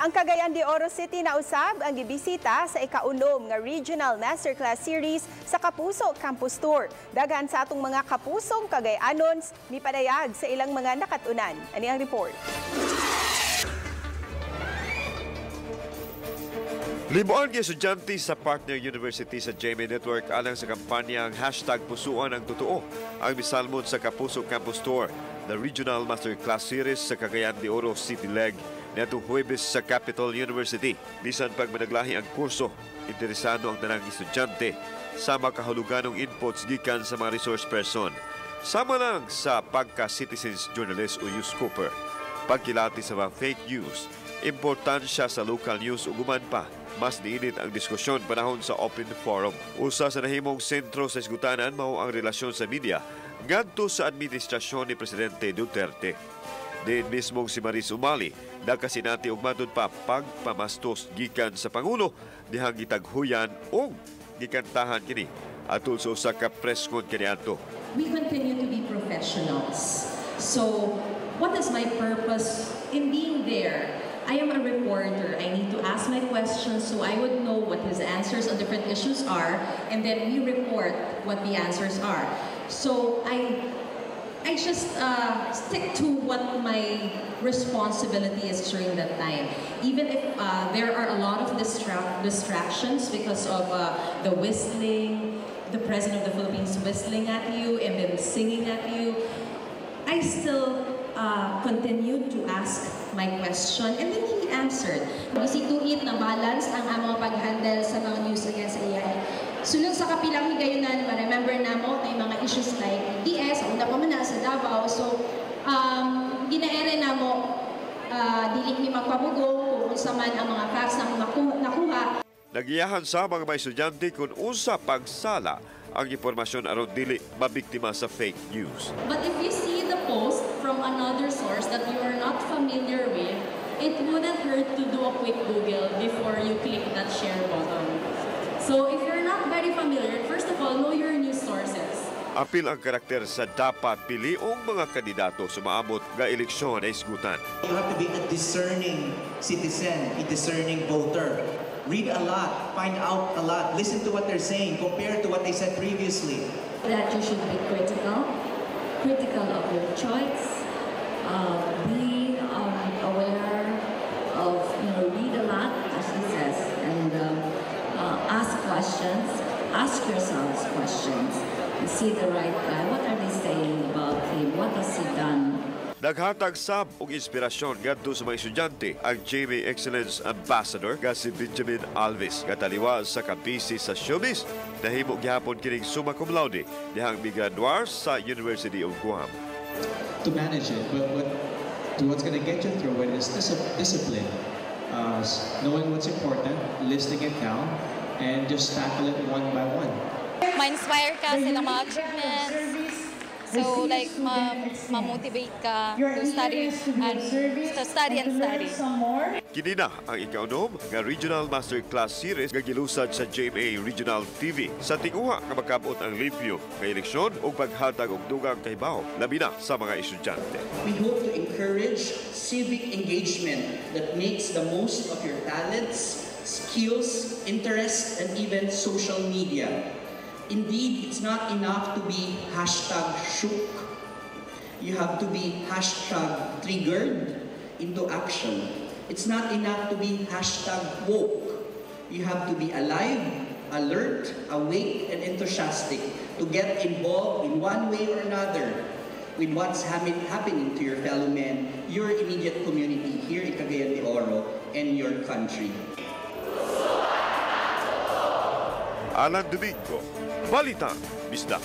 Ang Cagayan de Oro City na usab ang gibisita sa ikaunom nga Regional Masterclass Series sa Kapuso Campus Tour. Daghan sa atong mga kapusong Cagayanons mipadayag sa ilang mga nakatunan. Ani ang report. Libuan ang estudyante sa partner university sa GMA Network alang sa kampanya ang #PusuanAngTotoo ang misalmod sa Kapuso Campus Tour, the Regional Masterclass Series sa Cagayan de Oro City Leg niadtong Huwebes sa Capitol University. Bisan pag managlahi ang kurso, interesado ang tanang estudyante sa makahuluganong inputs gikan sa mga resource person. Sama lang sa pagka-citizens journalist o news cooper, pagkilati sa mga fake news, importansya sa local news ug uban pa. Mas niinit ang diskusyon panahon sa open forum. Usa sa nahimong sentro sa isgutanan mao ang relasyon sa media ngadto sa administrasyon ni Presidente Duterte. Diin mismong si Maris Umali nakasinati og matud pa pagpamastos gikan sa Pangulo dihang gitaghuyan og gikantahan kini atol sa usa ka press con kaniadto. We continue to be professionals. So, what is my purpose in being there? I am a reporter. I need to ask my questions so I would know what his answers on different issues are, and then we report what the answers are. So I just stick to what my responsibility is during that time. Even if there are a lot of distractions because of the whistling, the President of the Philippines whistling at you and then singing at you, I still continued to ask my question, and then he answered. We to it na balance ang among pag-handle sa mga news against AI. Sulod sa kapilang higayunan, ma-remember namo na yung mga issues like DS, una pa man na sa Davao. So, ginaere namo dili mi magpabugong kung unsa man ang mga facts na nakuha. Nagiyahan sa mga may estudyante kung unsa pagsala ang impormasyon aron dili mabiktima sa fake news. But if you see the post from another source that you are not familiar with, it wouldn't hurt to do a quick Google before you click that share button. So if you're not very familiar, first of all, know your news sources. Apil ang karakter sa dapat piliong mga kandidato sa maabot nga eleksyon ay isgutan. You have to be a discerning citizen, a discerning voter. Read a lot, find out a lot, listen to what they're saying, compare to what they said previously. That you should be critical, critical of your choice, be aware of, read a lot, as he says, and ask questions, ask yourselves questions, and see the right guy. What are they saying about him? What has he done? Naghatag sab og inspirasyon ngadto sa mga estudyante ang GMA Excellence Ambassador nga si Benjamin Alves nga taliwa sa kabisi sa showbiz nahimo gihapon kining summa cum laude dihang migraduar sa University of Guam. To manage it, but what's going to get you through it is discipline. Knowing what's important, listing it down, and just tackle it one by one. Ma-inspire ka sa ilang mga achievements. So like ma-motivate ka to study and to study and study. Kini na ang ikaunom nga Regional Masterclass Series nga gilusad sa GMA Regional TV sa tinguha nga makabot ang limpyo nga eleksyon ug paghatag og dugang kahibaw labi na sa mga estudyante. We hope to encourage civic engagement that makes the most of your talents, skills, interests, and even social media. Indeed, it's not enough to be #shook. You have to be #triggered into action. It's not enough to be #woke. You have to be alive, alert, awake, and enthusiastic to get involved in one way or another with what's happening to your fellow men, your immediate community here in Cagayan de Oro, and your country. Alan Domingo, Balitang Bisdak.